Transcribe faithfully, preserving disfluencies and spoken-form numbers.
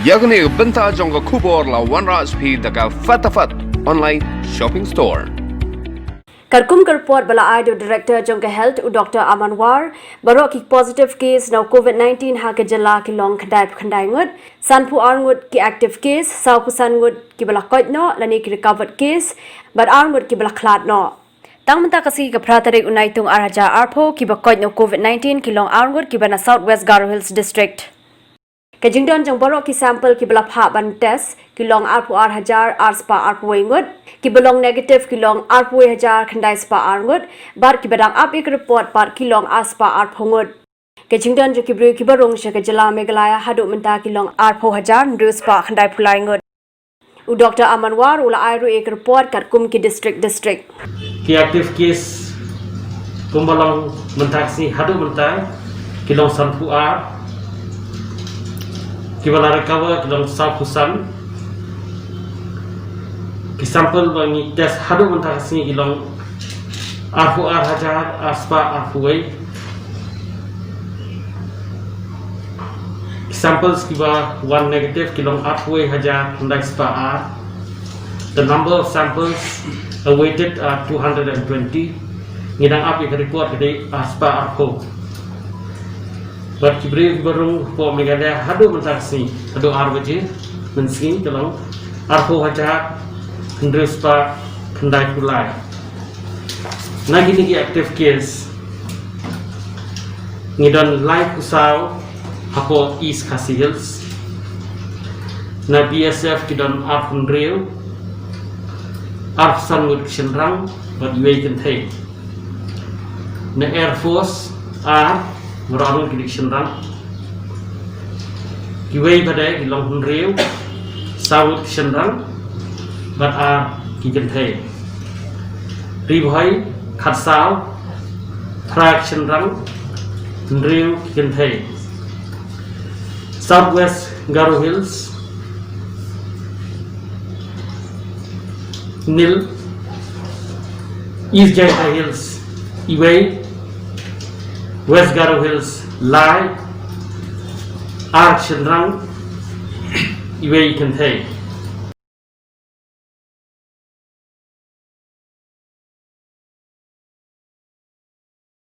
Ïa kane ka bynta jong ka khubor la wanrah sha phi da ka Fatafat Online Shopping Store. Katkum ka report ba la ai da u Director jong ka Health, u Doctor Aman War, baroh ki positive case na u COVID nineteen ha ka jylla ki long khyndai phew khyndai ngut, sanphew ar ngut ki active case, sawphew san ngut kiba la koit noh lane ki recovered case, bad ar ngut kiba la khlad noh. Tang mynta ka sngi, ka phra tarik u Naitung ar hajar arphew, kiba koit na u COVID nineteen ki long ar ngut kiba na South West Garo Hills District. Ka jingdon jong baroh ki sample kiba la phah ban test ki long arphew ar hajar ar spah arphew wei ngut, kiba long negative ki long arphew wei hajar khyndai spah ar ngut, bad kiba dang ap ïa ka report pat ki long ar spah arphew ngut. Ka jingdon jong ki briew kiba rung sha ka jylla Meghalaya haduh mynta ki long arphew hajar hynriew spah khyndaiphew lai ngut. U Doctor Aman War u la ai ruh ïa ka report katkum ki district district. Ki active case kumba long mynta ka sngi haduh mynta ki long sanphew ar, kiba la recover ki long sawphew san. Ki sample ba ngi test haduh mynta ka sngi ki long arphew ar hajar ar spah arphew wei. Ki samples kiba wan negative ki long arphew wei hajar khyndai spah ar. The number of samples awaited are two hundred and twenty. Ngi dang ap ïa ka report ka dei ar spah arphew. Bad ki briew kiba rung hapoh Meghalaya haduh mynta ka sngi haduh ar baje mynsngi ki long arphew hajar hynriew spah khyndaiphew lai. Na kine ki active case ngi don laiphew saw hapoh East Khasi Hills. Na B S F ki don arphew hynriew, arphew san ngut ki shynrang bad iwei kynthei. Na Air Force ar, baroh arngut ki dei ki shynrang. Kiwei pat de ki long hynriew, saw ngut ki shynrang bad ar ki kynthei. Ri Bhoi khatsaw, phra ki shynrang, hynriew ki kynthei. South West Garo Hills, nil. East Jaintia Hills, iwei. West Garo Hills, lai. Ar shynrang, iwei kynthei.